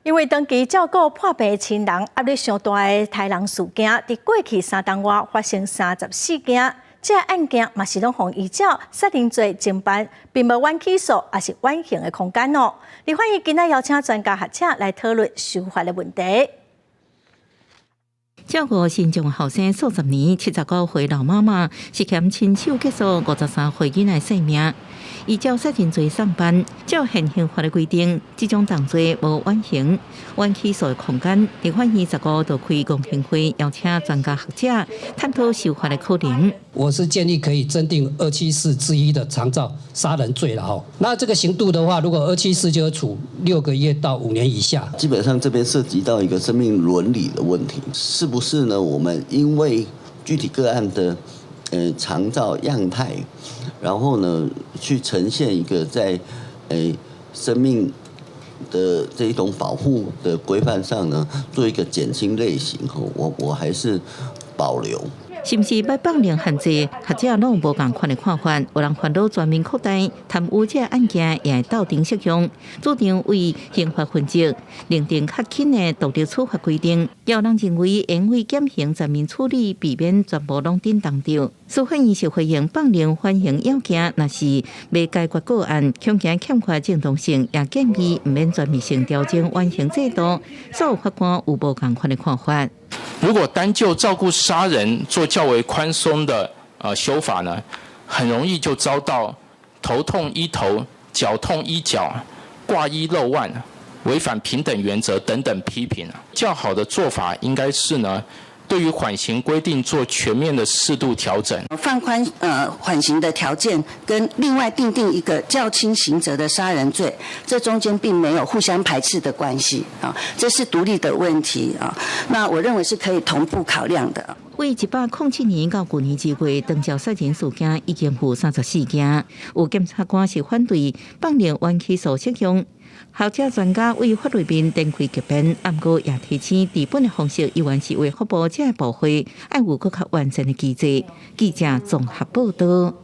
因為長期照顧破病的親人，壓力傷大的刣人事件，佇過去3冬外發生34件，這案件嘛是攏予依照殺人罪偵辦，並無緩起訴，抑是緩刑的空間哦。立法院今仔邀請專家學者來討論修法的問題。照顧身障後生數十年，79歲老媽媽涉嫌親手結束53歲囡仔性命。依照殺人罪送辦，照現行法的規定，這種重罪無緩刑、緩起訴的空間。立法院15就開公聽會，邀請專家學者探討修法的可能。我是建議可以增訂274之1的長照殺人罪了哈。那這個刑度的話，如果二七四就處6個月到5年以下。基本上這邊涉及到一個生命倫理的問題，是不是呢？我們因為具體個案的長照樣態，然後呢，去呈現一個在生命的這一種保護的規範上呢，做一個減輕類型，我還是保留。是毋是欲放寬限制？學者攏無仝款的看法。有人煩惱全民擴大貪污這案件也會鬥陣適用，主張為刑法分則擬定較緊的獨立處罰規定。也有人認為，應為減刑全面處理，避免全部攏叮當著。司法院是回應放寬緩刑要件，若是欲解決個案，恐驚欠缺正當性，也建議毋免全面性調整緩刑制度。所有法官有無仝款的看法。如果單就照顧殺人做較為寬鬆的修法呢，很容易就遭到頭痛醫頭、腳痛醫腳、掛一漏萬、違反平等原則等等批評。較好的做法應該是呢，對於緩刑規定做全面的適度調整，放寬緩刑的條件，跟另外訂定一個較輕刑責的殺人罪，這中間並沒有互相排斥的關係啊，這是獨立的問題啊。那我認為是可以同步考量的。為107年到舊年2月，長照殺人事件已經有34件，有檢察官是反對放寬緩起訴適用。學者專家為法律面展開激辯，毋過也提醒治本的方式依然是衛福部這個部會，愛有閣較完善的機制。記者綜合報道。